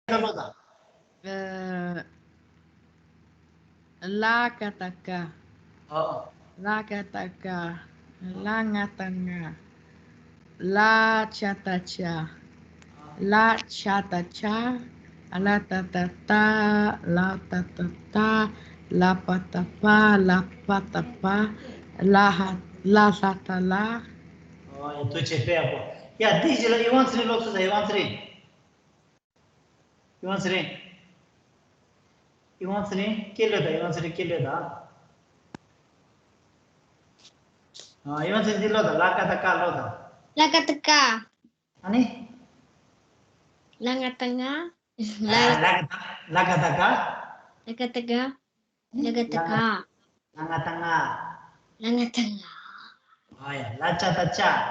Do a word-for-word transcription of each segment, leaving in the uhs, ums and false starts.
ད་ལོ་ད། ཨ། ལ་ཀ་བཏགས་ཀ། ཨོ། ལ་ཀ་བཏགས་ཀ། ལ་ང་བཏགས་ང་། ལ་ཅ་བཏགས་ཅ། ལ་ཅ་བཏགས་ཅ། ལ་ཏ་བཏགས་ཏ། ལ་ཏ་བཏགས་ཏ། ལ་པ་བཏགས་པ། ལ་པ་བཏགས་པ། ལ་ཧ། ལ་ལྷ་བཏགས་ལྷ། ཨོ་ཡ། ཐུགས་རྗེ་ཆེ། དཔེ་ཡག་པོ། ཡ། འདི་རྗེས་ལ་ཡིད་དབང་ཚེ་རིང་སློབ་གསོ་ཟེར། ཡིད་དབང་ཚེ་རིང་། ཡིད་དབང་ཚེ་རིང་། ཡིད་དབང་ཚེ་རིང་། སྐད་ལོས་དང་། ཡིད་དབང་ཚེ་རིང་། སྐད་ལོས་དང་། ཨ། ཡིད་དབང་ཚེ་རིང་འདི་ཀློག་དང་། ལ་ཀ་བཏགས་ཀ། ཀློག་དང་། ལ་ཀ་བཏགས་ཀ། ཨ་ནི། ལ་ང་བཏགས་ང་། ལ། ལ་ཀ་བཏགས། ལ་ཀ་བཏགས་ཀ། ལ་ཀ་བཏགས་ཀ། ལ་ཀ་བཏགས་ཀ། ལ་ང་བཏགས་ང་། ལ་ང་བཏགས་ང་། ཨ་ཡ། ལ་ཅ་བཏགས་ལྕ།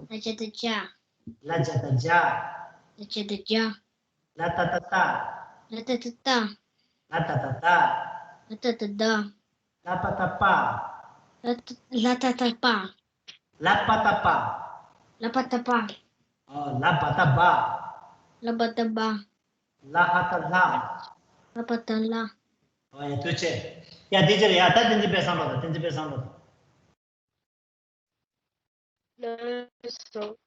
ལ་ཅ་བཏགས་ལྕ། ལ་ཇ་བཏགས་ཇ། ལ་ཇ་བཏགས་ཇ། ལ་ཏ་བཏགས་ཏ། ལ་ཏ་བཏགས་ཏ། ལ་ཏ་བཏགས་ཏ། ལ་ཏ་བཏགས་ཏ། ལ་ཏ་བཏགས་ཏ། ལ་པ་བཏགས་པ། ལ་ཏ། ལ་ཏ་བཏགས་པ། ལ་པ་བཏགས་པ། ཨོ། ལ་བ་བཏགས་བ། ལ་བ་བཏགས་བ། ལ་ཧ་བཏགས་ལྷ། ལ་བ་བཏགས་ལྷ། ཨོ་ཡ། ཐུགས་རྗེ་ཆེ། ཡ། འདི་རྗེས་ལ། ཡ། ད་བསྟན་འཛིན་དཔལ་བཟང་ལོ་ད། བསྟན་འཛིན་དཔལ་བཟང་ལོ་ད། ལགས་སོ།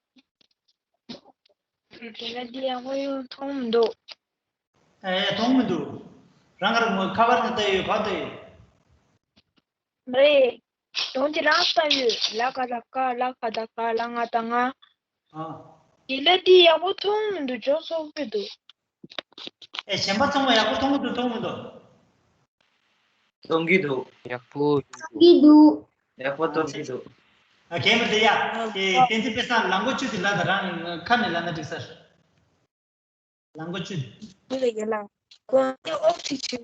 དེ་ལ་འདི་ཡག་པོ་ཡང་མཐོང་མི་འདུག་ཨེ། མཐོང་མི་འདུག་རང་གར་ངོ་ཁ་པར་ནང་བལྟས་ཡོད། ག་བལྟས་ཡོད། མ་རེད། གཞུང་གཅིག་རང་ལྟ་ཡོད། ལ་ཀ་བཏགས་ཀ། ལ་ཁ་བཏགས་ཁ། ལ་ང་བཏགས་ང་། ཨ། དེ་ལ་འདི་ཡག་པོ་མཐོང་མི་འདུག་ཅུང་སོག་པོ་འདུག་ཨེ། གཞན་པ་ཚང་མ་ཡག་པོ་མཐོང་གི་འདུག་མཐོང་མི་འདུག་མཐོང་གི་འདུག་ཡག་པོ་མཐོང་གི་འདུག་ཡག་པོ་མཐོང་གི་འདུག་ཨ། གལ་མི་འདུག་ཡ། ཨེ། བསྟན་འཛིན་དཔལ་བཟང་། ལག་མགོ་ཆུ་དེ་ལ་ད། རང་ཁ་ནས་ལབ་ན་འགྲིག་ས་རེད། ལག་མགོ་ཆུ། འདི་ལ་ཡོད་ལ། ཁོང་ཨོ་ཁྲི་ཆུ།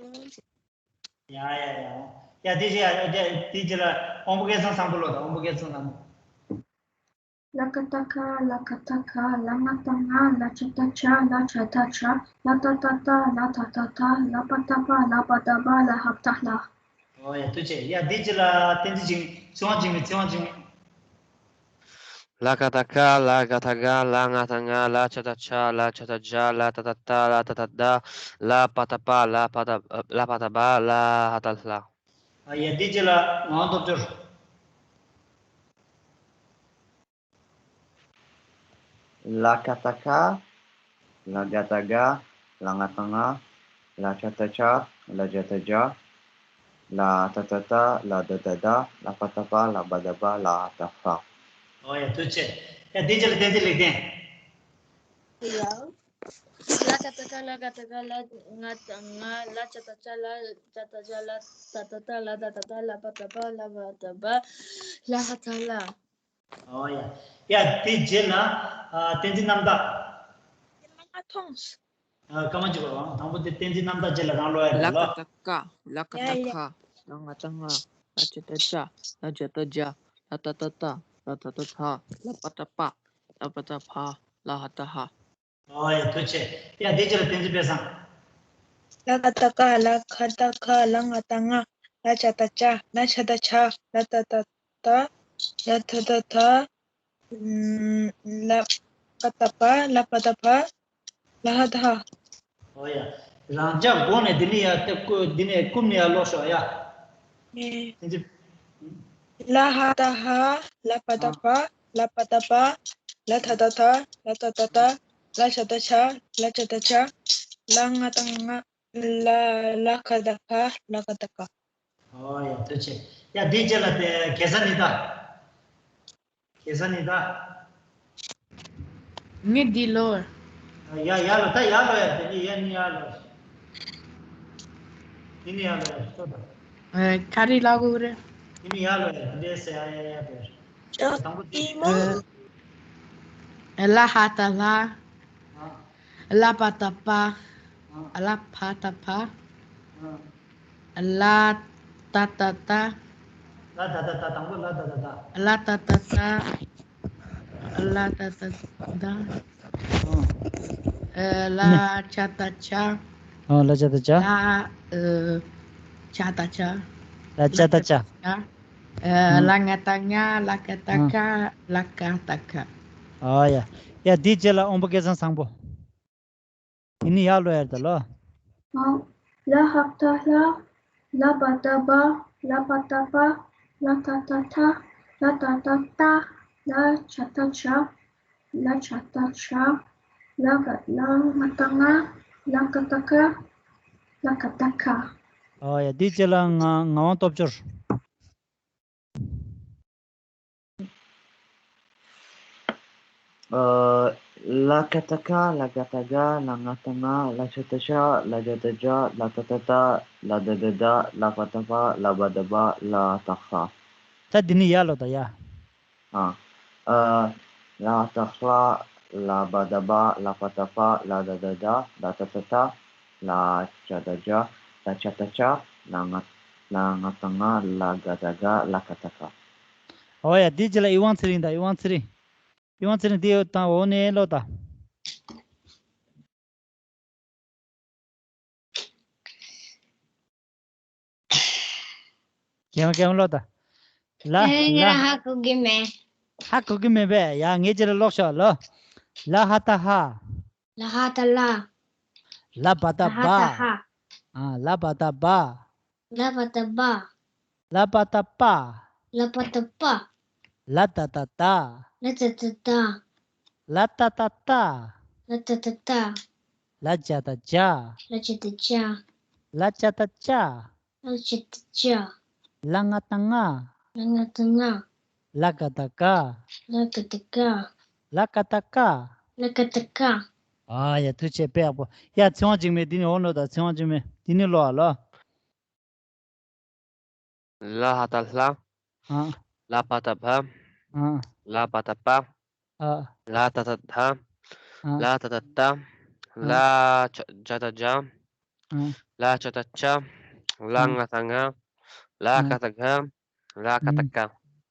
ཡ་ཡ་ཡ། ཡ། དེ་རྗེས། ཡ། དེ་རྗེས་ལ་དབང་པོ་སྐལ་བཟང་བཟང་པོ་ལོ་ད། དབང་པོ་སྐལ་བཟང་བཟང་པོ། ལ་ཀ་བཏགས་ཀ། ལ་ཁ་བཏགས་ཁ། ལ་ང་བཏགས་ང་། ལ་ཅ་བཏགས་ལྕ། ལ་ཇ་བཏགས་ཇ། ལ་ཏ་བཏགས་ཏ། ལ་ཏ་བཏགས་ཏ། ལ་པ་བཏགས་པ། ལ་བ་བཏགས་པ། ལ་ཧ་བཏགས་ལྷ། ཨོ་ཡ། ཐུགས་རྗེ་ཆེ། ཡ། འདི་རྗེས་ལ་བསྟན་འཛིན་འཇིགས་མེད། ཚེ་དབང་འཇིགས་མེད། ཚེ་དབང་འཇིགས་མེད། ལ་ཀ་བཏགས་ཀ། ལ་ག་བཏགས་ག། ལ་ང་བཏགས་ང་། ལ་ཅ་བཏགས་ཅ། ལ་ཇ་བཏགས་ཇ། ལ་ཏ་བཏགས་ཏ། ལ་ཏ་བཏགས་ཏ། ལ་པ་བཏགས་པ། ལ་པ་བཏགས། ལ་པ་བཏགས་པ། ལ་ཧ་བཏགས་ལྷ། ཨ་ཡ། འདི་རྗེས་ལ་ངག་དབང་སྟོབས་འབྱོར། ལ་ཀ་བཏགས་ཀ། ལ་ག་བཏགས་ག། ལ་ང་བཏགས་ང་། ལ་ཅ་བཏགས་ཅ། ལ་ཇ་བཏགས་ཇ། ལ་ཏ་བཏགས་ཏ། ལ་ད་བཏགས་ད། ལ་པ་བཏགས་པ། ལ་བ་བཏགས་པ། ལ་ཧ་བཏགས་ཧ། ཨོ་ཡ། ཐུགས་རྗེ་ཆེ། ཡ། འདི་རྗེས་ལ་བསྟན་འཛིན་ལེགས་ལྡན། ཡ། ལ་ཀ་བཏགས་ཀ། ལ་ག་བཏགས་ག། ལ་ང་བཏགས་ང་། ལ་ཅ་བཏགས་ཅ། ལ་ཇ་བཏགས་ཇ། ལ་ཏ་བཏགས་ཏ། ལ་ད་བཏགས་ད། ལ་པ་བཏགས་པ། ལ་བ་བཏགས་པ། ལ་ཧ་བཏགས་ལྷ། ཨོ་ཡ། ཡ། དེ་རྗེས་ལ། ཨ། བསྟན་འཛིན་རྣམ་དག་ཡ། ང་མཐོང་། ཨ། སྐར་མ་གཅིག་པ། དང་པོ་དེ་བསྟན་འཛིན་རྣམ་དག་རྗེས་ལ་རང་ལོ་ཡ། ལ་ཀ་བཏགས་ཀ། ལ་ཀ་བཏགས་ཡ་ཡ་ཁ། ལ་ང་བཏགས་ང་། ལ་ཅ་བཏགས་ཅ། ལ་ཇ་བཏགས་ཇ། ལ་ཏ་བཏགས་ཏ། ལ་ད་བཏགས་ད། ལ་པ་བཏགས་པ། ལ་བ་བཏགས་པ། ལ་ཧ་བཏགས་ཧ། ཨོ་ཡ། ཐུགས་རྗེ་ཆེ། ཡ། དེ་རྗེས་ལ་བསྟན་འཛིན་དཔལ་བཟང་། ལ་ཀ་བཏགས་ཀ། ལ་ཁ་བཏགས་ཁ། ལ་ང་བཏགས་ང་། ལ་ཅ་བཏགས་ཅ། ལ་ཇ་བཏགས་ཇ། ལ་ཏ་བཏགས་ཏ། ལ་ད་བཏགས་ད། ལ་ཀ་བཏགས་པ། ལ་པ་བཏགས་པ། ལ་ཧ་བཏགས་ཧ། ཨོ་ཡ། རང་ཅག་དགོངས་ནས་འདི་ནས་ཡར་ཏེ་ཀུ། འདི་ནས་ཀུན་ནས་ཡར་ཀློག་ཤོག་ཡ། ཨེ། ལ་ཧ་བཏགས་ཧ། ལ་པ་བཏགས་པ། ལ་པ་བཏགས་པ། ལ་ད་བཏགས་ད། ལ་ཏ་བཏགས་ཏ། ལ་ཇ་བཏགས་ཇ། ལ་ཇ་བཏགས་ཇ། ལ་ང་བཏགས་ང་། ལ། ལ་ཁ་བཏགས་ཁ། ལ་ག་བཏགས་ག། ཨོ་ཡ། ཐུགས་རྗེ་ཆེ། ཡ། འདི་རྗེས་ལ་དེ་གེ་སར་ཉི་ཟླ། གེ་སར་ཉི་ཟླ། ངས་འདི་ལོ། ཡ། ཡར་ལོ། ད་ཡར་ལོ་ཡ། དེ་ནི་ཡར་ནི་ཡར་ལོ། འདི་ནི་ཡར་ལོ་ཡ། ལྟོས་དང་། ཨེ། ག་རེ་ལབ་དགོས་རེད། འདི་ནི་ཡར་ལོ་ཡ། འདི་ཟེར་ཡ་ཡ་ཡ་དེ། ཨེ། དང་པོ་དེ། ཨེ། ལ་ཧ་བཏགས་ལྷ། ཨ། ལ་པ་བཏགས་པ། ཨ། ལ་ཕ་བཏགས་ཕ། ཨ། ལ་ཏ་བཏགས་ཏ། ལ་ད་བཏགས་ད། དང་པོ་ལ་ད་བཏགས་ད། ལ་ཏ་བཏགས་ཏ། ལ་ཏ་བཏགས་ཏ། ཨ། ཨ། ལ་ཅ་བཏགས་ཅ། ཨ། ལ་ཅ་བཏགས་ཅ། ལ། ཨ། ཅ་བཏགས་ཅ། ལ་ཅ་བཏགས་ཅ། ཨ། ཨ། ལ་ང་བཏགས་ང་། ལ་ག་བཏགས་ག། ཨ། ལ་ཀ་བཏགས་ཀ། ཨ་ཡ། ཡ། འདི་རྗེས་ལ་དབང་པོ་སྐལ་བཟང་བཟང་པོ། དེ་ནི་ཡར་ཀློག་ཡ་རེད་ད་ལོ། ཨ། ལ་ཧ་ད་ལྷ། ལ་བ་ད་བ། ལ་བ་ད་པ། ལ་ད་ད་ད། ལ་ད་ད་ཏ། ལ་ཇ་ད་ཇ། ལ་ཇ་ད་ཇ། ལ་ག་ལ་ང་ད་ང་། ལ་ཀ་ད་ཀ། ལ་ཀ་ད་ཀ། ཨོ་ཡ། འདི་རྗེས་ལ་ང་ངག་དབང་སྟོབས་འབྱོར། ཨ། ལ་ཀ་ད་ཀ། ལ་ག་ད་ག། ལ་ང་ད་ང་། ལ་ཤ་ད་ཤ། ལ་ཇ་ད་ཇ། ལ་ཏ་ད་ཏ། ལ་ད་ད་ད། ལ་པ་ད་པ། ལ་བ་ད་བ། ལ་ཏ་ཧ། ད་འདི་ནི་ཡར་ཀློག་དང་ཡ། ཨ། ཨ། ལ་ཏ་ལྷ། ལ་བ་ད་བ། ལ་པ་ད་པ། ལ་ད་ད་ད། ལ་ཏ་ད་ཏ། ལ་ཇ་ད་ཇ། ལ་ཇ་ད་ཇ། ལ་ང་ལ་ང་ད་ང་། ལ་ག་ད་ག། ལ་ཀ་ད་ཀ། ཨོ་ཡ། འདི་རྗེས་ལ་ཨི་དབང་ཚེ་རིང་དང་ཨི་དབང་ཚེ་རིང་། ཨི་དབང་ཚེ་རིང་འདི་ཡོད་དང་འོ་ནས་ཀློག་དང་། རྒན་རྒན་ལོ་ད། ལ་ཨེ། ང་ལ། ཧ་གོ་གི་མེད། ཧ་གོ་གི་མེད་པས། ཡ། ངས་ཅི་ལ་ཀློག་ཤོག་ལོ། ལ་ཧ་ད་ཧ། ལ་ཧ་ད་ལ། ལ་བ་ད་ལ་བ། ཧ་ད་ཧ། ཨ། ལ་བ་ད་བ། ལ་བ་ད་བ། ལ་བ་ད་པ། ལ་བ་ད་པ། ལ་ད་ད་ད། ལ་ད་ད་ད། ལ་ཏ་ད་ཏ། ལ་ཏ་ད་ཏ། ལ་ཇ་ད་ཇ། ལ་ཇ་ད་ཇ། ལ་ཅ་ད་ཅ། ལ་ཅ་ད་ཅ། ལ་ང་ད་ང་། ལ་ང་ད་ང་། ལ་ག་ད་ག། ལ་ག་ད་ག། ལ་ཀ་ད་ཀ། ལ་ཀ་ད་ཀ། ཨ་ཡ། ཐུགས་རྗེ་ཆེ། དཔེ་ཡག་པོ། ཡ། ཚེ་དབང་འཇིགས་མེད་འདི་ནི་འོ་ནོ་ད། ཚེ་དབང་འཇིགས་མེད་འདི་ནི་ཀློག་ཨ་ལོ། ལ་ཧ་ད་ལྷ། ཨ། ལ་བ་ད་བ། ཨ། ལ་བ་ད་པ། ཨ། ལ་ད་ད་ད། ཨ། ལ་ད་ད་ད། ཨ། ལ་ཇ་ད་ཇ། ཨ། ལ་ཅ་ད་ཅ། ལ་ཨ་ང་ད་ང་། ལ་ཨ་ཀ་ད་ག། ལ་ཀ་ད་ཀ།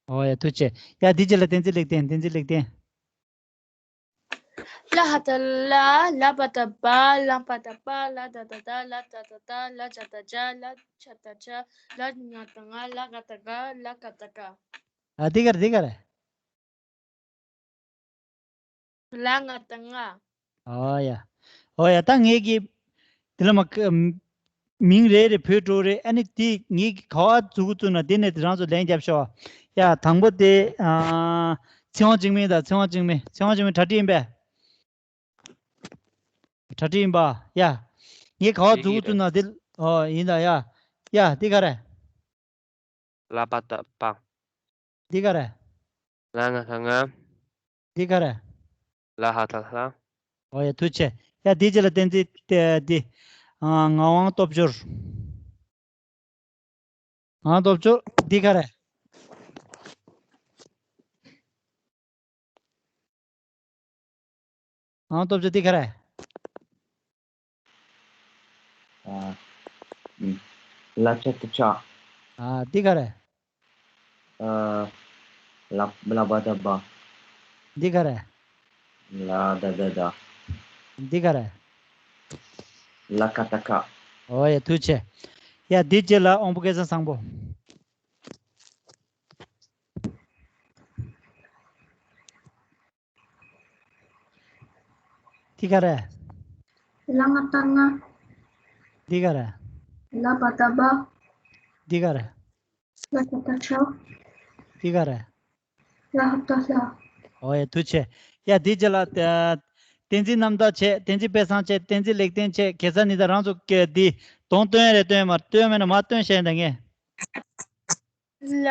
ཨོ་ཡ། ཐུགས་རྗེ་ཆེ། ཡ། འདི་རྗེས་ལ་བསྟན་འཛིན་ལེགས་ལྡན། བསྟན་འཛིན་ལེགས་ལྡན། ལ་ཧ་ད་ལ། ལ་བ་ད་བ། ལ་བ་ད་པ། ལ་ད་ད་ད། ལ་ཏ་ད་ཏ། ལ་ཇ་ད་ཇ། ལ་ཇ་ད་ཇ། ལ་ང་ད་ང་། ལ་ཀ་ད་ག། ལ་ཀ་ད་ཀ། ཨ། འདི་ག་རེ། འདི་ག་རེ། ལ་ང་ད་ང་། ཨོ་ཡ། ཨོ་ཡ། ད་ངེད་ཀྱི་འདི་ལ་མ་ཀ་མིང་རེ་རེ་བོས་འགྲོ་རེད། ཨ་ནི་དེ་ངེད་ཀྱི་ག་བ་མཛུ་གུ་བཙུགས་ན་དེ་ནས་དེ་རང་ཚོ་ལན་རྒྱབ་ཤོག། ཡ། དང་པོ་དེ། ཨ། ཚེ་དབང་འཇིགས་མེད་དང་། ཚེ་དབང་འཇིགས་མེད། ཚེ་དབང་འཇིགས་མེད་གྲ་སྒྲིག་ཡིན་པས། གྲ་སྒྲིག་ཡིན་པ། ཡ། ངས་ག་བ་མཛུ་གུ་བཙུགས་ན་དེ། ཨོ་ཡིན་ད་ཡ། ཡ། འདི་ག་རེ། ལ་བ་ད་བ། འདི་ག་རེ། ལ་ང་ད་ང་། འདི་ག་རེ། ལ་ཧ་ད་ལྷ། ཨོ་ཡ། ཐུགས་རྗེ་ཆེ། ཡ། འདི་རྗེས་ལ་བསྟན་འཛིན་དེ་འདི། ཨ། ངག་དབང་སྟོབས་འབྱོར། ངག་དབང་སྟོབས་འབྱོར། འདི་ག་རེ། ངག་དབང་སྟོབས་འབྱོར། འདི་ག་རེ། ཨ། ལ་ཅ་ད་ཅ། ཨ། འདི་ག་རེ། ཨ། ལ་ལ་བ་ད་བ། འདི་ག་རེ། ལ་ད་ད་ད། འདི་ག་རེ། ལ་ཀ་ད་ཀ། ཨོ་ཡ། ཐུགས་རྗེ་ཆེ། ཡ། འདི་རྗེས་ལ་དབང་པོ་སྐལ་བཟང་བཟང་པོ། འདི་ག་རེ། ལ་ང་ད་ང་། འདི་ག་རེ། ལ་བ་ད་བ། འདི་ག་རེ། ལ་ཅ་ད་ཅ། འདི་ག་རེ། ལ་ཧ་ད་ལྷ། ཨོ་ཡ། ཐུགས་རྗེ་ཆེ། ཡ། འདི་རྗེས་ལ་ཨ་བསྟན་འཛིན་རྣམ་དག་བྱས། བསྟན་འཛིན་དཔལ་བཟང་བྱས། བསྟན་འཛིན་ལེགས་ལྡན་བྱས། གེ་སར་ཉི་ཟླ། རང་ཚོ་གི་འདི་གདོང་སྟོན་ཡ་རེད། སྟོན་མ་སྟོན་མེད་ན་མར་སྟོན་བཤད་ཡིན་ད་ངས། ལ།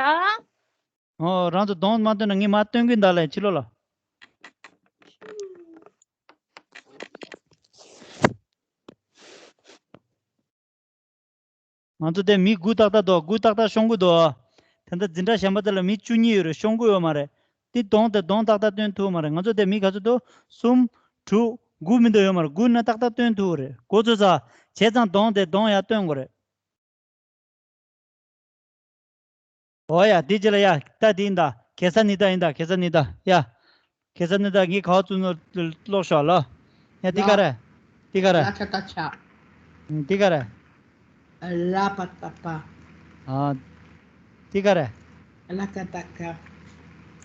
ཨོ། རང་ཚོ་གདོང་མ་སྟོན་ན་ངས་མར་སྟོན་གི་ཡིན་ད་ལས་ཕྱི་ལོགས་ལ། ང་ཚོ་དེ་མི་དགུ་ཏག་ཏག་འདུག། དགུ་ཏག་ཏག་ཤོང་གི་འདུག། དེ་འདྲ་འཛིན་གྲྭ་གཞན་པ་དེ་ལ་མི་བཅུ་གཉིས་ཡོད་རེད། ཤོང་གི་ཡོད་མ་རེད། དེ་གདོང་དེ་གདོང་ཏག་ཏག་སྟོན་ཐུབ་མ་རེད། ང་ཚོ་དེ་མི་ག་ཚོད་འདུག། གསུམ། དྲུག། དགུ་མི་འདུག་ཡོད་མ་རེད། དགུ་ན་ཏག་ཏག་སྟོན་ཐུབ་རེད། འགོ་ཚུགས་ཚར་བྱས་ཙང་གདོང་དེ་གདོང་ཡར་སྟོན་དགོས་རེད། ཨོ་ཡ། འདི་རྗེས་ལ་ཡ། ད་འདི་ཡིན་ད། གེ་སར་ཉི་ཟླ་ཡིན་ད། གེ་སར་ཉི་ཟླ། ཡ། གེ་སར་ཉི་ཟླ། ངས་ག་བ་བཙུགས་ན་ཀློག་ཤོག་ལ། ཡ། འདི་ག་རེ། འདི་ག་རེ། ལ་ཅ་ད་ཅ། འདི་ག་རེ། ལ་བ་ད་བ། ཨ། འདི་ག་རེ། ལ་ཀ་ད་ཀ།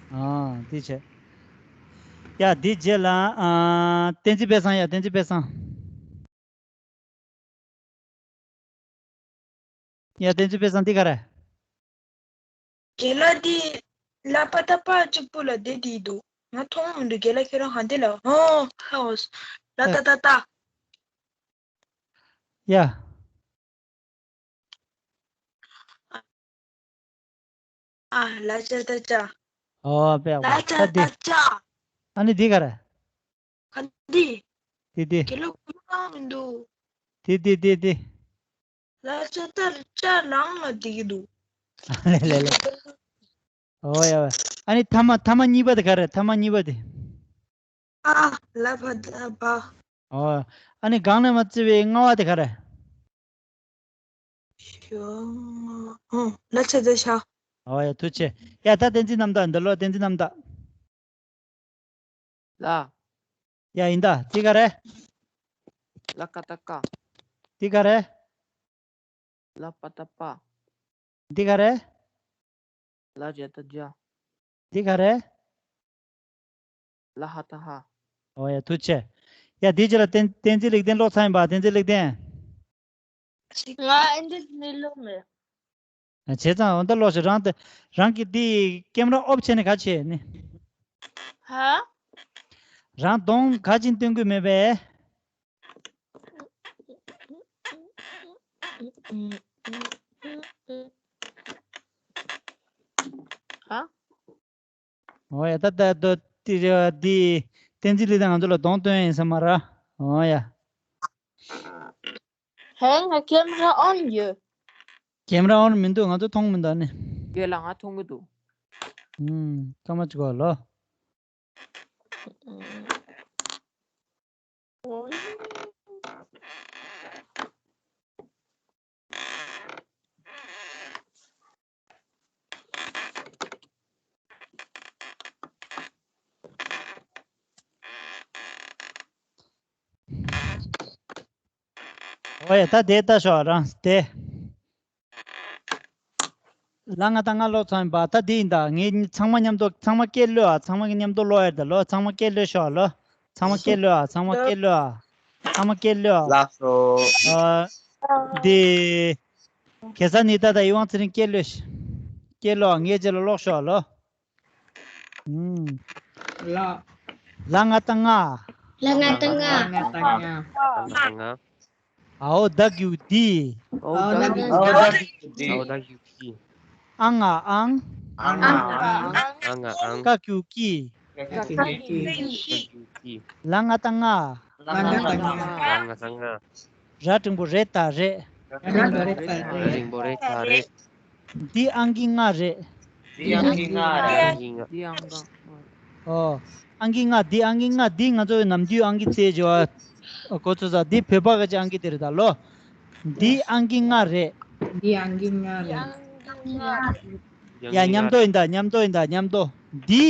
ཨ། འདི་བྱས། ཡ། འདི་རྗེས་ལ། ཨ། བསྟན་འཛིན་དཔལ་བཟང་། ཡ། བསྟན་འཛིན་དཔལ་བཟང་། ཡ། བསྟན་འཛིན་དཔལ་བཟང་འདི་ག་རེད། རྒན་ལགས་འདི་ལ་པ་ཏ་པ་གཅིག་པུ་ལ་བསྡད་དེ་འདུག་ང་མཐོང་མི་འདུག་རྒན་ལགས་ཁྱེད་རང་ཧ་འདི་ལ། ཨོ་ཧ་ཨོ། ལ་ཏ་ཏ་ཏ། ཡ། ཨ་ལ་ཅ་ཏ་ཅ། ཨོ་པེ་ལ་ཅ་ཏ་ཅ། ཨ་ནི་འདི་ག་རེད། ག་འདི། འདི་འདི། དེ་ལ་ཁུ་རང་མི་འདུག་འདི་འདི་འདི་འདི། ལ་ཅ་ཏ་ཅ་རང་ལ་འདི་གི་འདུག་ལེ་ལེ་ལེ། ཨོ་ཡ་བ། ཨ་ནི་ཐ་མ་ཐ་མ་གཉིས་པ་དེ་ག་རེད། ཐ་མ་གཉིས་པ་དེ། ཨ་ལ་བ་ད་བ། ཨོ། ཨ་ནི་གང་ནས་མ་བརྩི་བའི་ལྔ་བ་དེ་ག་རེད། ཤ། ཨོ་ལ་ཅ་ཏ་ཤ། ཨོ་ཡ་ཐུགས་རྗེ་ཆེ། ཡ་ད་བསྟན་འཛིན་རྣམ་དག་འདི་ལོ། བསྟན་འཛིན་རྣམ་དག་ལ། ཡ་ཡིན་ད། འདི་ག་རེད། ལ་ཀ་ཏ་ཀ། འདི་ག་རེད། ལ་པ་ཏ་པ། འདི་ག་རེད། ལ་ཇ་ཏ་ཇ། འདི་ག་རེད། ལ་ཧ་ཏ་ཧ། ཨོ་ཡ་ཐུགས་རྗེ་ཆེ། ཡ་འདི་རྗེས་ལ་བསྟན་བསྟན་འཛིན་ལེགས་ལྡན་ཀློག་ཚར་ཡིན་པ། བསྟན་འཛིན་ལེགས་ལྡན། ང་ཨེ་འདྲ་ནི་ལོ་མེད། བྱས་ཙང་འོ་ད་ལོག་ཤོག་རང་དེ་རང་གི་དེ་ཀེམ་ར་ཨོཕ་བྱས་ནས་ག་བྱས་ནི། ཧ། རང་གདོང་ག་ཅིག་སྟོན་གི་མེད་པས། ཧ། ཨོ་ཡ་ད་ད་ད་དེ་རེད་བ། དེ་བསྟན་འཛིན་ལེགས་ལྡན་ང་ཚོ་ལ་གདོང་སྟོན་ཡིན་ས་མ་ར། ཨོ་ཡ། ཧེ་ང་ཀེམ་ར་ཨོན་ཡོད། ཀེམ་ར་ཨོན་མི་འདུག་ང་ཚོ་མཐོང་མི་འདུག་ཨ་ནི། ཡོད་ལ་ང་མཐོང་གི་འདུག་ཨུམ། སྐར་མ་གཅིག་གོ་ལོ། ཨོ་ཡ་ད་དེ་ལྟ་ཤོག་རང་དེ། ལ་ང་ད་ང་ཀློག་ཚར་ཡིན་པ། ད་འདི་ཡིན་ད། ངས་ཚང་མ་མཉམ་དུ་ཚང་མ་སྐད་ཀློག་ཨ། ཚང་མ་གི་མཉམ་དུ་ཀློག་ཡ་ད་ལོ། ཚང་མ་སྐད་ཀློག་ཤོག་ལོ། ཚང་མ་སྐད་ཀློག་ཨ། ཚང་མ་སྐད་ཀློག་ཨ། ཚང་མ་སྐད་ཀློག་ཨ། ལགས་སོ། ཨ། འདི། གེ་སར་ནི་ད་ད་ཡིད་དབང་ཚེ་རིང་སྐད་ཀློག་ཤོག་སྐད་ཀློག་ཨ། ངས་རྗེས་ལ་ཀློག་ཤོག་ལོ། ཨུམ། ལ། ལ་ང་ད་ང་། ལ་ང་ད་ང་། ལ་ང་ད་ང་། ཨའོ་ད་གིའུ་དི། ཨའོ་ད་གིའུ་དི། ཨའོ་ད་གིའུ་དི། ཨ་ང་ཨང་། ཨ་ང་ཨང་། ཨ་ང་ཨང་། ཀ་གིའུ་ཀི། ཀ་གིའུ་ཀི། ལ་ང་ད་ང་། ལ་ང་ད་ང་། ལ་ང་ད་ང་། ར་འགྲེང་བུ་རེ་ད་རེད། ར་འགྲེང་བུ་རེ་ད་རེད། ར་འགྲེང་བུ་རེ་ད་རེད། འདི་ཨང་ཀི་ལྔ་རེད། འདི་ཨང་ཀི་ལྔ་རེད། འདི་ཨང་ཀི་ལྔ། འདི་ཨང་ཀི་ལྔ། ཨོ། ཨང་ཀི་ལྔ། འདི་ཨང་ཀི་ལྔ། འདི་ང་ཚོའི་ནམ་རྒྱུན་ཨང་ཀི་རྩེད་འཇོག་པ། ཨོ་གོ་ཚོད་ས། འདི་བོད་པ་གི་ཅིག་ཨང་ཀི་དེ་རེད་ད་ལོ། འདི་ཨང་ཀི་ལྔ་རེད། འདི་ཨང་ཀི་ལྔ་རེད། ཡ་མཉམ་དུ་ཡིན་ད། མཉམ་དུ་ཡིན་ད། མཉམ་དུ། འདི།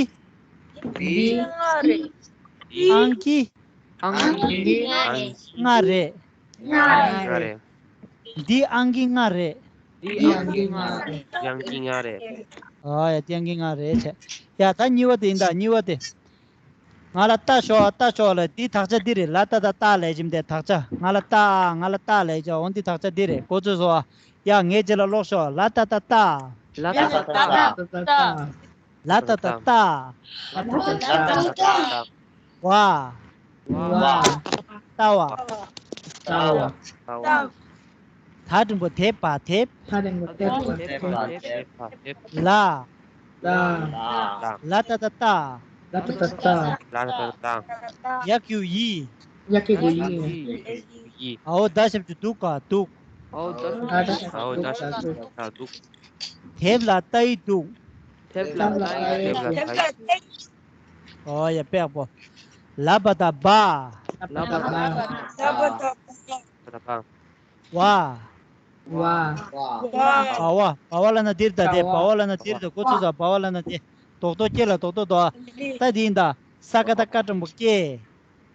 འདི། ཨང་ཀི། ཨང་ཀི། ལྔ་རེད། ལྔ་རེད། འདི་ཨང་ཀི་ལྔ་རེད། འདི་ཨང་ཀི་ལྔ་རེད། འདི་ཨང་ཀི་ལྔ་རེད། ཨ་ཡ་འདི་ཨང་ཀི་ལྔ་རེད་བྱས། ཡ་ད་གཉིས་པ་དེ་ཡིན་ད། གཉིས་པ་དེ། ང་ལ་ལྟ་ཤོག་ལྟ་ཤོག་ལ། འདི་དག་ཆ་འདི་རེད། ལ་ཏ་ད་ལྟ་ལས་ཀྱི་འདི་དག་ཆ། ང་ལ་ལྟ། ང་ལ་ལྟ་ལས་ཀྱི། འོ་འདི་དག་ཆ་འདི་རེད། གོ་ཚོད་སོང་ཨ། ཡ་ངའི་རྗེས་ལ་ཀློག་ཤོག་ལ་ཏ་ད་ལྟ། ལ་ཏ་ད་ལྟ། ལ་ཏ་ད་ལྟ། ལ་ཏ་ད་ལྟ། བ། བ། ལྟ་བ། ལྟ་བ། ལྟ་བ། ད་འགྲེང་བུ་དེ་བ་དེབ། ད་འགྲེང་བུ་དེ་བ་དེབ། ལ། ལ། ལ་ཏ་ད་ལྟ། ལ་ཏ་ད་ལྟ། ལ་ཏ་ད་ལྟ། ཡ་གི་གུ་ཡི། ཡ་གི་གུ་ཡི། ཡི། ཨའོ་ད་ཞབས་ཀྱུ་དུ་ག་དུག་ཨའོ་ད་ཨའོ་ད་ཞབས་ཀྱུ་དུ་ག་དུག་དེབ་ལ་ཏ་ཡི་དུག་དེབ་ལ་ཏ་ཡི་དུག་ཨོ་ཡ་པེག་པོ། ལ་བ་ད་བ། ལ་བ་ད་བ། ལ་བ་ད་བ། བ། བ། བ། བ་བ་ལ་ན་འདིར་ད་དེ། བ་བ་ལ་ན་འདིར་ད། གོ་ཚོད་ས། བ་བ་ལ་ན་དེ། རྡོག་རྡོག་སྐེ་ལ་རྡོག་རྡོག་རྡོ། ད་འདི་ཡིན་ད། ས་ཀ་ད་ཀ་འགྲེང་བུ་སྐེ།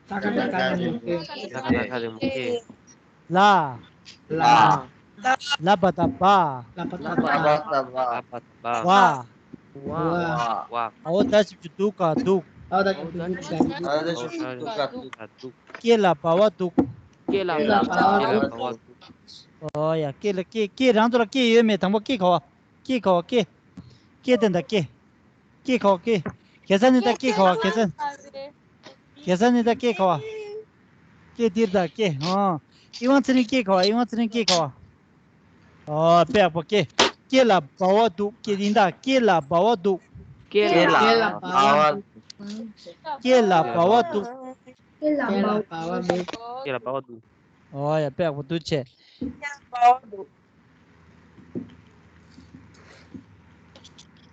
ས་ཀ་ད་ཀ་འགྲེང་བུ་སྐེ། ས་ཀ་ད་ཀ་འགྲེང་བུ་སྐེ། ལ། ལ། ལ་བ་ད་བ། ལ་བ་ད་བ། ལ་བ་ད་བ། བ། བ། བ། ཨའོ་ད་ཞབས་ཀྱུ་དུ་ག་དུག་ཨའོ་ད་ཞབས་ཀྱུ་དུ་ག་དུག་ཨའོ་ད་ཞབས་ཀྱུ་དུ་ག་དུག་སྐེ་ལ་བ་བ་དུག་སྐེ་ལ་བ་བ་དུག་ཨོ་ཡ། ཀེ་ལ་ཀེ། ཀེ་རང་ཚོ་ལ་ཀེ་ཡོད་མེད། དང་པོ་ཀེ་ག་བ། ཀེ་ག་བ་ཀེ། ཀེ་དེ་འདྲ་ཀེ། ཀེ་ག་བ་ཀེ། གེ་ས་ནི་ད་ཀེ་ག་བ། གེ་ས། གེ་ས་ནི་ད་ཀེ་ག་བ། ཀེ་འདིར་ད་ཀེ། ཨོ། ཨི་ཝང་ཚེ་རིང་ཀེ་ག་བ། ཨི་ཝང་ཚེ་རིང་ཀེ་ག་བ། ཨོ་དཔེ་ཡག་པོ། ཀེ། ཀེ་ལ་སྦ་བ་འདུག་ཀེ་ཡིན་ད། ཀེ་ལ་སྦ་བ་འདུག་ཀེ་ལ་སྦ་བ་འདུག་ཀེ་ལ་སྦ་བ་འདུག་ཀེ་ལ་སྦ་བ་འདུག་ཀེ་ལ་སྦ་བ་འདུག་ཀེ་ལ་སྦ་བ་འདུག་ཨོ་ཡ། དཔེ་ཡག་པོ། འདུག་བྱས། ཀེ་ལ་སྦ་བ་འདུག་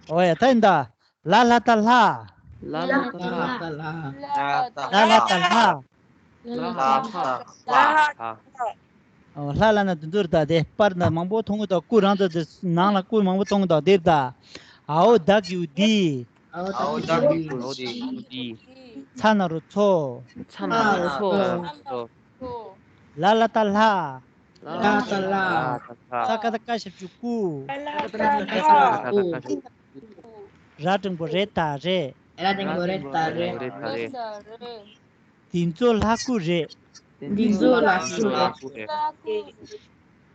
ཨོ་ཡ། ད་ཡིན་ད། ལ་ལ་ད་ལྷ། ལ་ལ་ད་ལྷ། ལ་ལ་ད་ལྷ། ལ་ལ་ད་ལྷ། ལ་ལ་ད་ལྷ། ལྷ། ཨོ་ལྷ་ལ་ན་དུ་འདུར་ད་དེ་པར་ན་མང་པོ་མཐོང་གི་ད། སྐུ་རང་ད་དེ་ནང་ལ་སྐུ་མང་པོ་མཐོང་གི་ད། དེར་ད། ཨའོ་ད་གིའུ་དི། ཨའོ་ད་གིའུ་དི། ཚ་ན་རོ་ཚོ། ཚ་ན་རོ་ཚོ། ལ་ལ་ད་ལྷ། ལ་ལ་ད་ལྷ། ས་ཀ་ད་ཀ་ཞབས་ཀྱུ་སྐུ། ས་ཀ་ད་ཀ་ཞབས་ཀྱུ་སྐུ། ར་འགྲེང་བུ་རེ་ད་རེད། ར་འགྲེང་བུ་རེ་ད་རེད། འདི་ཚོ་ལྷ་སྐུ་རེད། འདི་ཚོ་ལྷ་སྐུ་རེད།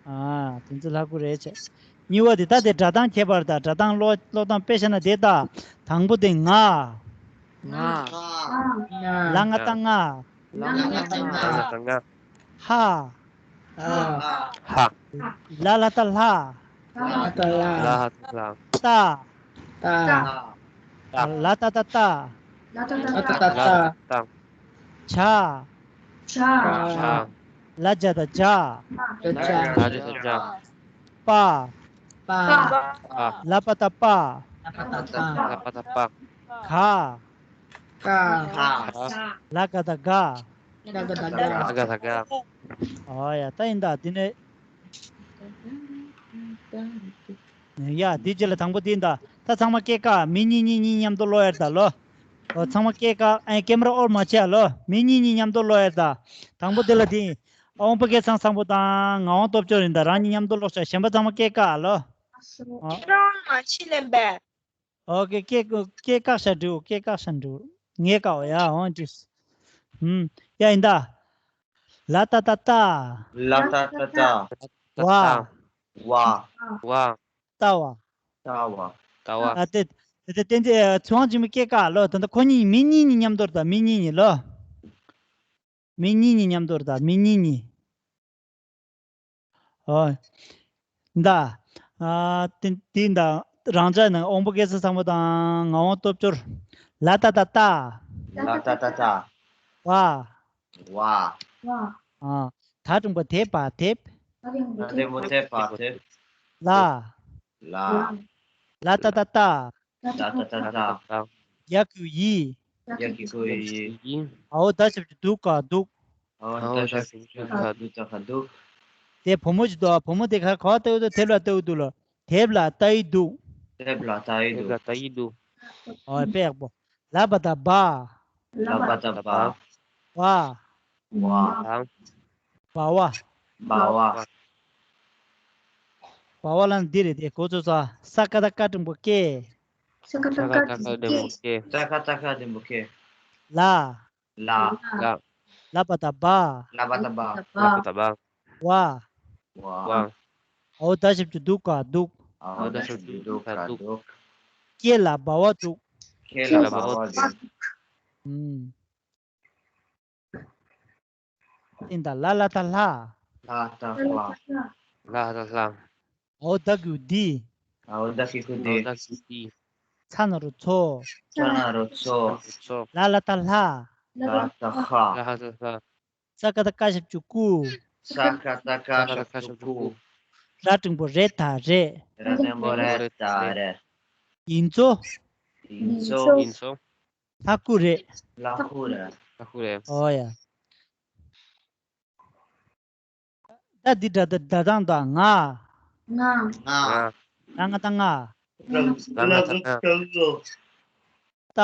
ཨ། འདི་ཚོ་ལྷ་སྐུ་རེད་བྱས། གཉིས་པ་དེ་ད་དེ་སྒྲ་གདངས་ཁྱད་པར་དང་། སྒྲ་གདངས་ཀློག་ཀློག་སྟངས་དཔེ་བཞག་ན་དེ་ད། དང་པོ་དེ་ང་། ང་། ལ་ང་ད་ང་། ལ་ང་ད་ང་། ཧ། ཧ། ལ་ལ་ད་ལྷ། ལ་ལ་ད་ལྷ། ལ་ལ་ད་ལྷ། ཏ། ཏ། ལ་ཏ་ད་ཏ། ལ་ཏ་ད་ཏ། ཇ། ཇ། ལ་ཇ་ད་ཇ། ལ་ཇ་ད་ཇ། པ། པ། ལ་པ་ད་པ། ལ་པ་ད་པ། ག། ག། ལ་ག་ད་ག། ལ་ག་ད་ག། ཨོ་ཡ། ད་ཡིན་ད། འདི་ནས། ཡ། འདི་རྗེས་ལ་དང་པོ་འདི་ཡིན་ད། ད་ཚང་མ་སྐད་བཀག་མི་གཉིས་གཉིས་གཉིས་མཉམ་དུ་ཀློག་ཡ་རེད་ད་ལོ། ཨོ། ཚང་མ་སྐད་བཀག་ཨེ། ཀེམ་ར་ཨོཕ་མ་བྱེད་ཨ་ལོ། མི་གཉིས་གཉིས་མཉམ་དུ་ཀློག་ཡ་རེད་ད། དང་པོ་འདི་ལ་འདི། དབང་པོ་སྐལ་བཟང་བཟང་པོ་དང་ངག་དབང་སྟོབས་འབྱོར་ཡིན་ད། རང་གཉིས་མཉམ་དུ་ཀློག་བྱ། གཞན་པ་ཚང་མ་སྐད་བཀག་ཨ་ལོ། ཨོ། ཁྱེད་རང་མ་ཕྱི་ལེན་པས། ཨོ་ཀེ། སྐད་སྐད་བཀག་བྱ་འགྲིག་སྐད་བཀག་བྱ་འགྲིག་ངས་བཀག་ཨོ་ཡ། ཨོ་འགྲིག་ཧུམ། ཡ་ཡིན་ད། ལ་ཏ་ད་ཏ། ལ་ཏ་ད་ཏ། བ། བ། བ། ཏ་བ། ཏ་བ། ཏ་བ། ཨ་དེ། དེ་དེ་དེ་ཚོ་ཚོང་ཅི་མི་སྐད་བཀག་ལོ། ད་ལྟ་ཁོ་གཉིས་མི་གཉིས་གཉིས་མཉམ་དུ་རེད་ད། མི་གཉིས་གཉིས་ལོ། མི་གཉིས་གཉིས་མཉམ་དུ་རེད་ད། མི་གཉིས་གཉིས། ཨོ། ད། ཨ། དེ་དེ་ད། རང་ཅག་ནང་དབང་པོ་སྐལ་བཟང་བཟང་པོ་དང་ངག་དབང་སྟོབས་འབྱོར། ལ་ཏ་ད་ཏ། ལ་ཏ་ད་ཏ། བ། བ། ཨ། ད་འགྲེང་བུ་དེ་བ་དེབ། ད་འགྲེང་བུ་དེ་བ་དེབ། ལ། ལ། ལ་ཏ་ད་ཏ། ལ་ཏ་ད་ཏ། ཡ་གི་གུ་ཡི། ཡ་གི་གུ་ཡི། ཨའོ་ད་ཞབས་ཀྱུ་དུ་ག་དུག་ཨའོ་ད་ཞབས་ཀྱུ་དུ་ག་དུག་ད་ག་དུག་དེ་བུ་མོ་ཞིག་འདུག་བུ་མོ་དེ་ག་ག་བ་ལྟ་ཡོད་དོ། དེབ་ལ་ལྟ་ཡོད་དོ་ལོ། དེབ་ལ་ལྟ་ཡོད་དོ། དེབ་ལ་ལྟ་ཡོད་དོ། དེབ་ལ་ལྟ་ཡོད་དོ། ཨོ་དཔེ་ཡག་པོ། ལ་པ་ད་བ། ལ་པ་ད་བ། བ། བ། བ། བ་བ། བ་བ། བ་བ་ལ་འདི་རེད་དེ། གོ་ཚོད་ས། ས་ཀ་ད་ཀ་འགྲེང་བུ་ཀེ། ས་ཀ་ད་ཀ་འགྲེང་བུ་ཀེ། ས་ཀ་ད་ཀ་འགྲེང་བུ་ཀེ། ལ། ལ། ལ། ལ་པ་ད་བ། ལ་པ་ད་བ། ལ་པ་ད་བ། བ། བ། བ། ཨའོ་ད་ཞབས་ཀྱུ་དུ་ག་དུག་ཨའོ་ད་ཞབས་ཀྱུ་དུ་ག་དུག་ཀེ་ལ་སྦ་བ་དུག་ཀེ་ལ་སྦ་བ་དུག་ཨུམ། ཏིན་ད། ལ་ལ་ད་ལྷ། ལ་ལ་ད་ལྷ། ལ་ལ་ད་ལྷ། ཨའོ་ད་གི་གུ་དི། ཨའོ་ད་གི་གུ་དི། ཨའོ་ད་གི་གུ་དི། ཚ་ན་རོ་ཚོ། ཚ་ན་རོ་ཚོ། ཚ་ན་རོ་ཚོ། ལ་ལ་ད་ལྷ། ལ་ལ་ད་ལྷ། ལ་ལ་ད་ལྷ། ས་ཀ་ད་ཀ་ཞབས་ཀྱུ་སྐུ། ས་ཀ་ད་ཀ་ཞབས་ཀྱུ་སྐུ། ར་འགྲེང་བུ་རེ་ད་རེད། ར་འགྲེང་བུ་རེ་ད་རེད། ཡིན་ཚོ། ཡིན་ཚོ། ཡིན་ཚོ། ལྷ་སྐུ་རེད། ལྷ་སྐུ་རེད། ལྷ་སྐུ་རེད། ཨོ་ཡ། ད་འདི་སྒྲ་སྒྲ་གདངས་དང་། ང་། ང་། ང་། ང་། ལ་ང་ད་ང་། ལ་ང་ད་ང་། ཏ།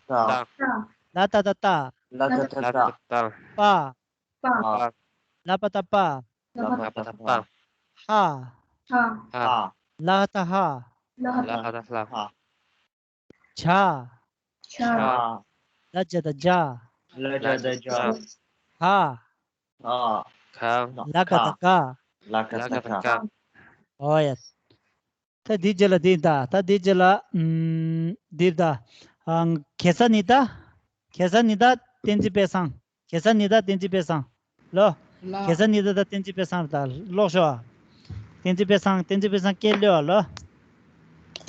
ཏ། ལ་ཏ་ད་ཏ། ལ་ཏ་ད་ཏ། པ། པ། ལ་པ་ད་པ། ལ་པ་ད་པ། ཧ། ཧ། ལ་ཧ་ད་ཧ། ལ་ཧ་ད་ཧ། ཇ། ཇ། ལ་ཇ་ད་ཇ། ལ་ཇ་ད་ཇ། ག། ག། ལ་ག་ད་ག། ལ་ག་ས་ཀ། ཨོ་ཡ། ད་འདི་རྗེས་ལ་འདི་ད། ད་འདི་རྗེས་ལ་ཨམ། འདི་ད། ཨ། གེ་ས་ནི་ད། གེ་ས་ནི་ད་བསྟན་འཛིན་དཔལ་བཟང་། གེ་ས་ནི་ད་བསྟན་འཛིན་དཔལ་བཟང་། ལོ། ལ། གེ་ས་ནི་ད་ད་བསྟན་འཛིན་དཔལ་བཟང་ད་ཀློག་ཤོག་བསྟན་འཛིན་དཔལ་བཟང་། བསྟན་འཛིན་དཔལ་བཟང་སྐད་ལོ་ལོ།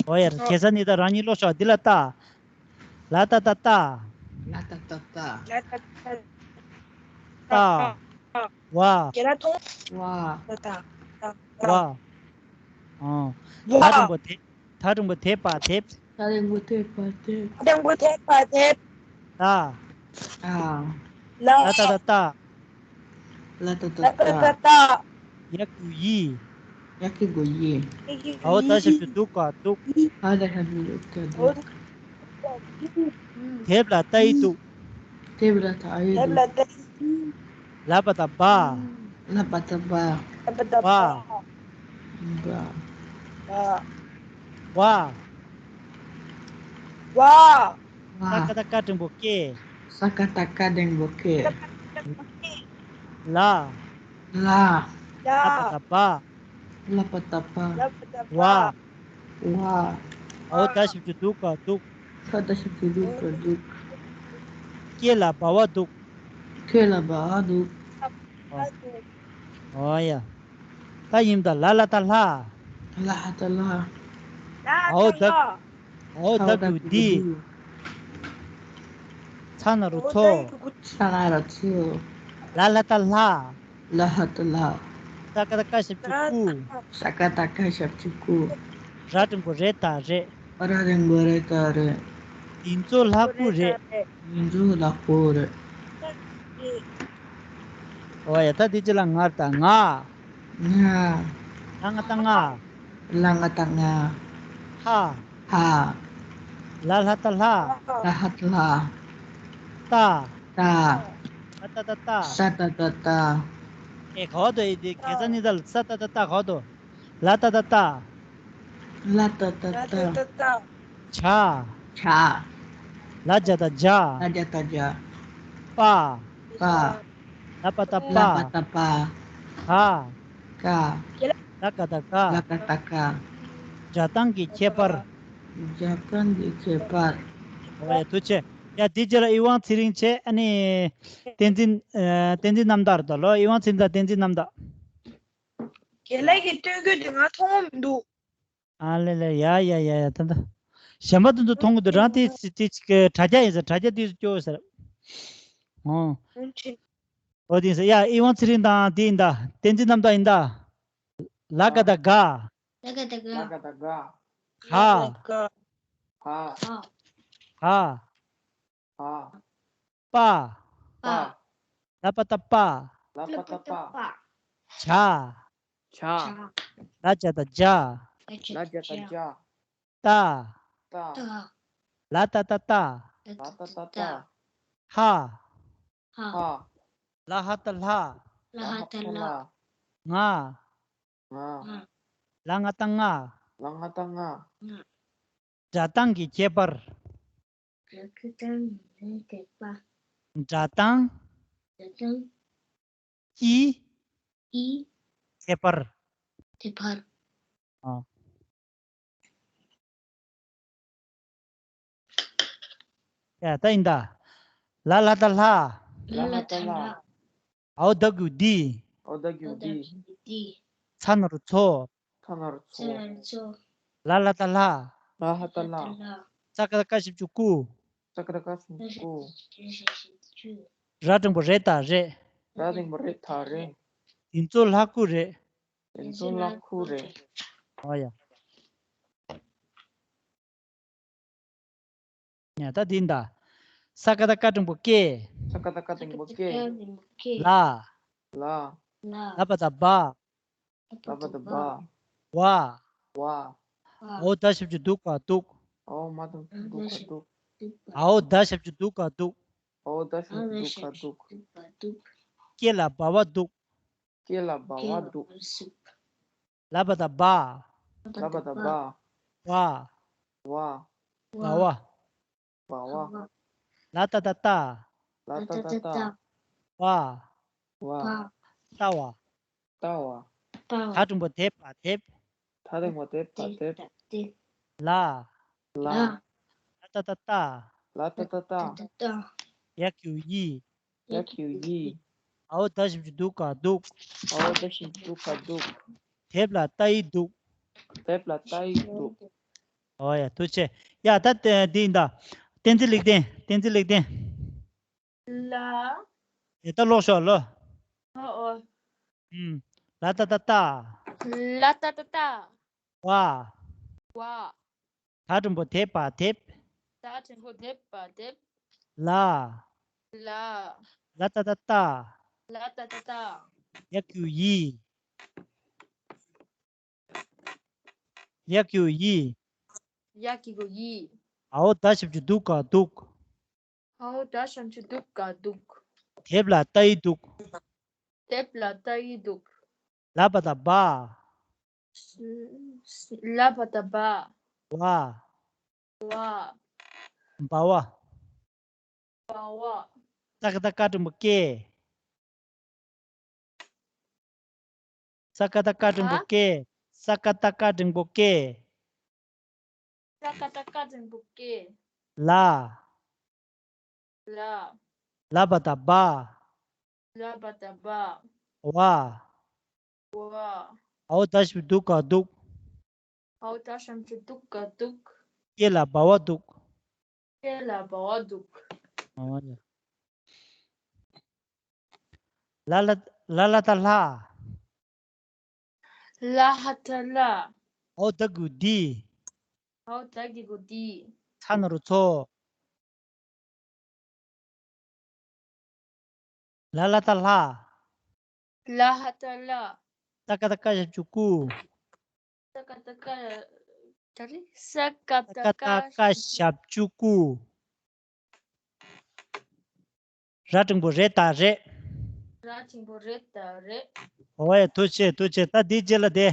ཨོ་ཡ། གེ་ས་ནི་ད་རང་ཉིད་ཀློག་ཤོག་འདི་ལ་ལྟ། ལ་ཏ་བཏགས་ལྟ། ལ་ཏ་བཏགས་ལྟ། ལ་ཏ་བཏགས་ལྟ། ལྟ། ཝ། རྒན་ལགས་མཐོང་། ཝ། ལ་ཏ་བཏགས་ལྟ། ཝ། ཨོ། ཝ། ད་འགྲེང་བུ་དེ། ད་འགྲེང་བུ་དེ་པ་དེབ། ད་འགྲེང་བུ་དེ་པ་དེབ། ད་འགྲེང་བུ་དེ་པ་དེབ། ལྟ། ལ། ལ། ལ་ཏ་བཏགས་ལྟ། ལ་ཏ་བཏགས་ལ་ཏ་བཏགས་ལྟ། ལྟ། ཡ་གི་གུ་ཡི། ཡ་གི་གུ་ཡི། ཨའོ་ད་ཞབས་ཀྱུ་དུ་ག་དུག་ཨའོ་ད་ཞབས་ཀྱུ་དུ་ག་དུག་དེབ་ལ་ལྟ་ཡི་འདུག་དེབ་ལ་ལྟ་ཡི་འདུག་ལ་པ་བཏགས་པ། ལ་པ་བཏགས་པ། ལ་པ་བཏགས་པ། པ། པ། པ། པ། པ། པ། ས་ཀ་བཏགས་སྐ་འགྲེང་བུ་སྐེ། ས་ཀ་བཏགས་སྐ་འགྲེང་བུ་སྐེ། ལ། ལ། ལ་པ་བཏགས་པ། ལ་པ་བཏགས་པ། ཝ། ཝ། ཨའོ་ད་ཞབས་ཀྱུ་དུ་ག་དུག་ད་ད་ཞབས་ཀྱུ་དུ་ག་དུག་སྐེ་ལ་སྦ་བ་འདུག་སྐེ་ལ་སྦ་བ་འདུག་ཨོ་ཡ། ད་ཡིན་ད། ལ་ལ་བཏགས་ལྷ། ལ་ལ་བཏགས་ལྷ། ཨའོ་ད། ཨའོ་ད་གི་གུ་འདི། ཚ་ན་རོ་ཚོ། ཚ་ན་རོ་ཚོ། ལ་ལ་བཏགས་ལྷ། ལ་ལ་བཏགས་ལྷ། ས་ཀ་བཏགས་སྐ་ཞབས་ཀྱུ་སྐུ། ས་ཀ་བཏགས་སྐ་ཞབས་ཀྱུ་སྐུ། ར་འགྲེང་བུ་རེ་ད་རེད། ར་འགྲེང་བུ་རེ་ད་རེད། འདི་ཚོ་ལྷ་སྐུ་རེད། འདི་ཚོ་ལྷ་སྐུ་རེད། ཨོ་ཡ། ད་འདི་ཅི་ལ་ང་ད་ང་། ང་། ལ་ང་བཏགས་ལྔ། ལ་ང་བཏགས་ལྔ། ཧ། ཧ། ལ་ལ་བཏགས་ལྷ། ལ་ལ་བཏགས་ལྷ། ཏ། ཏ། ས་ཏ་བཏགས་སྟ། ས་ཏ་བཏགས་སྟ། ཨེ་ག་བ་དོ་ཡི་དེ་གེ་ས་ནི་ད་ལ་ས་ཏ་བཏགས་སྟ་ག་བ་དོ། ལ་ཏ་བཏགས་ལྟ། ལ་ཏ་བཏགས་ལྟ། ལ་ཏ་བཏགས་ལྟ། བྱ། བྱ། ལ་ཇ་བཏགས་ལྗ། ལ་ཇ་བཏགས་ལྗ། པ། པ། ལ་པ་བཏགས་པ། ལ་པ་བཏགས་པ། ག་ག་ལ་ག་བཏགས་ལྐ། ལ་ག་བཏགས་ལྐ། སྒྲ་གདངས་ཀྱི་ཁྱད་པར། སྒྲ་གདངས་ཀྱི་ཁྱད་པར། ཨོ་ཡ། ཐུགས་རྗེ་ཆེ། ཡ་དེ་རྗེས་ལ་ཨི་ཝང་ཚེ་རིང་བྱས། ཨ་ནི་བསྟན་འཛིན། ཨ། བསྟན་འཛིན་རྣམ་དག་རེད་ད་ལོ། ཨི་ཝང་ཚེ་རིང་དང་བསྟན་འཛིན་རྣམ་དག་རྒན་ལགས་ཀྱི་སྟོན་གོ་དེ་ང་མཐོང་གོ་མི་འདུག་ཨ་ལེ་ལེ། ཡ་ཡ་ཡ་ཡ། ད་ད་གཞན་པ་དེ་ཚོ་མཐོང་གི་འདུག་རང་དེ་དེ་དྲ་རྒྱ་ཡིན་ཟེར། དྲ་རྒྱ་དེ་ཚོ་སྐྱོ་ཟེར། ཨོ། ཨོ་དེ་ཡིན་ཟེར། ཡ་ཨི་ཝང་ཚེ་རིང་དང་དེ་ཡིན་ད། བསྟན་འཛིན་རྣམ་དག་ཡིན་ད། ལ་ག་བཏགས་ལྒ། ལ་ག་བཏགས་ལྒ། ལ་ག་བཏགས་ལྒ། ཧ། ཧ། ཧ། ཧ། ཧ། པ། པ། ལ་པ་བཏགས་པ། ལ་པ་བཏགས་པ། བྱ། བྱ། ལ་ཇ་བཏགས་ལྗ། ལ་ཇ་བཏགས་ལྗ། ཏ། ཏ། ལ་ཏ་བཏགས་ལྟ། ལ་ཏ་བཏགས་ལྟ། ཧ། ཧ། ལ་ཧ་བཏགས་ལྷ། ལ་ཧ་བཏགས་ལྷ། ང་། ང་། ལ་ང་བཏགས་ལྔ། ལ་ང་བཏགས་ལྔ། སྒྲ་གདངས་ཀྱི་ཁྱད་པར། སྒྲ་གདངས་ཀྱི་ཁྱད་པར། སྒྲ་གདངས། སྒྲ་གདངས། ཀྱི། ཀྱི། ཁྱད་པར། ཁྱད་པར། ཨ། ཡ་ད་ཡིན་ད། ལ་ལ་བཏགས་ལྷ། ལ་ལ་བཏགས་ལྷ། ཨའོ་ད་གི་གུ་འདི། ཨའོ་ད་གི་གུ་འདི། འདི། ཚ་ན་རོ་ཚོ། ཚ་ན་རོ་ཚོ། ཚ་ན་རོ་ཚོ། ལ་ལ་བཏགས་ལྷ། ལ་ལ་བཏགས་ལྷ། ས་ཀ་བཏགས་སྐ་ཞབས་ཀྱུ་སྐུ། ས་ཀ་བཏགས་སྐ་ཞབས་ཀྱུ་སྐུ། ར་འགྲེང་བུ་རེ་ད་རེད། ར་འགྲེང་བུ་རེ་ད་རེད། འདི་ཚོ་ལྷ་སྐུ་རེད། འདི་ཚོ་ལྷ་སྐུ་རེད། ཨོ་ཡ། ཡ་ད་འདི་ད། ས་ཀ་བཏགས་སྐ་འགྲེང་བུ་སྐེ། ས་ཀ་བཏགས་སྐ་འགྲེང་བུ་སྐེ། ལ། ལ། ལ་པ་བཏགས་ལྦ། ལ་པ་བཏགས་ལྦ། ཝ། ཝ། ཨའོ་ད་ཞབས་ཀྱུ་དུ་ག་དུག་ཨའོ་མ་ད་ཞབས་ཀྱུ་དུ་ག་དུག་ཨའོ་ད་ཞབས་ཀྱུ་དུ་ག་དུག་ཨའོ་ད་ཞབས་ཀྱུ་དུ་ག་དུག་སྐེ་ལ་སྦ་བ་འདུག་སྐེ་ལ་སྦ་བ་འདུག་ལ་པ་བཏགས་ལྦ། ལ་པ་བཏགས་ལྦ། ཝ། ཝ། སྦ་བ། སྦ་བ། ལ་ཏ་བཏགས་ལྟ། ལ་ཏ་བཏགས་ལྟ། ཝ། ཝ། ལྟ་བ། ལྟ་བ། པ། ད་འགྲེང་བུ་དེ་པ་དེབ། ད་འགྲེང་བུ་དེ་པ་དེབ། ལ། ལ། ལ། ལ་ཏ་བཏགས་ལྟ། ལ་ཏ་བཏགས་ལྟ། ལ་ཏ་བཏགས་ལྟ། ཡ་གི་གུ་ཡི། ཡ་གི་གུ་ཡི། འ་འོག་ད་ཞབས་ཀྱུ་དུ་ག་དུག་འ་འོག་ད་ཞབས་ཀྱུ་དུ་ག་དུག་དེབ་ལ་ལྟ་ཡི་དུག་དེབ་ལ་ལྟ་ཡི་དུག་ཨོ་ཡ། ཐུགས་རྗེ་ཆེ། ཡ་ད་དེ་འདི་ཡིན་ད། བསྟན་འཛིན་ལེགས་ལྡན། བསྟན་འཛིན་ལེགས་ལྡན། ལ། དེ་ལྟ་ཀློག་ཤོག་ལོ། ཨོ་ཨོ། ཨུམ། ལ་ཏ་བཏགས་ལྟ། ལ་ཏ་བཏགས་ལྟ། བ། བ། ད་འགྲེང་བུ་དེ་པ་དེབ། ད་འགྲེང་བུ་དེ་པ་དེབ། ལ། ལ། ལ་ཏ་བཏགས་ལྟ། ལ་ཏ་བཏགས་ལྟ། ཡ་གི་གུ་ཡི། ཡ་གི་གུ་ཡི། ཡ་གི་གུ་ཡི། འ་འོག་ད་ཞབས་ཀྱུ་དུ་ག་དུག་འ་འོག་ད་ཞབས་ཀྱུ་དུ་ག་དུག་དེབ་ལ་ལྟ་ཡི་དུག་དེབ་ལ་ལྟ་ཡི་དུག་ལ་པ་བཏགས་ལྦ། ལ་པ་བཏགས་ལྦ། བ། བ། ལྦ་བ། ལྦ་བ། ས་ཀ་བཏགས་སྐ་འགྲེང་བུ་སྐེ། ས་ཀ་བཏགས་སྐ་འགྲེང་བུ་ཧ། སྐེ། ས་ཀ་བཏགས་སྐ་འགྲེང་བུ་སྐེ། ས་ཀ་བཏགས་སྐ་འགྲེང་བུ་སྐེ། ལ། ལ། ལ་པ་བཏགས་ལྦ། ལ་པ་བཏགས་ལྦ། བ། བ། འ་འོག་ད་ཞབས་ཀྱུ་དུ་ག་དུག་འ་འོག་ད་ཞབས་ཀྱུ་དུ་ག་དུག་སྐེ་ལ་ལྦ་བ་དུག་སྐེ་ལ་ལྦ་བ་དུག་ཨོ་ཡ། ལ་ལ། ལ་ལ་བཏགས་ལྷ། ལ་ཧ་བཏགས་ལྷ། འ་འོག་ད་གི་གུ་འདི། འ་འོག་ད་གི་གུ་འདི། ཚ་ན་རོ་ཚོ། ལ་ལ་བཏགས་ལྷ། ལ་ཧ་བཏགས་ལྷ། ས་ཀ་བཏགས་སྐ་ཞབས་ཀྱུ་སྐུ། ས་ཀ་བཏགས་སྐ་ག་རེ། ས་ཀ་ས་ཀ་བཏགས་སྐ་བཏགས་སྐ་ཞབས་ཀྱུ་སྐུ། ར་འགྲེང་བུ་རེ་ད་རེད། ར་འགྲེང་བུ་རེ་ད་རེད། ཨོ་ཡ། ཐུགས་རྗེ་ཆེ། ཐུགས་རྗེ་ཆེ། ད་འདིའི་རྗེས་ལ་དེ།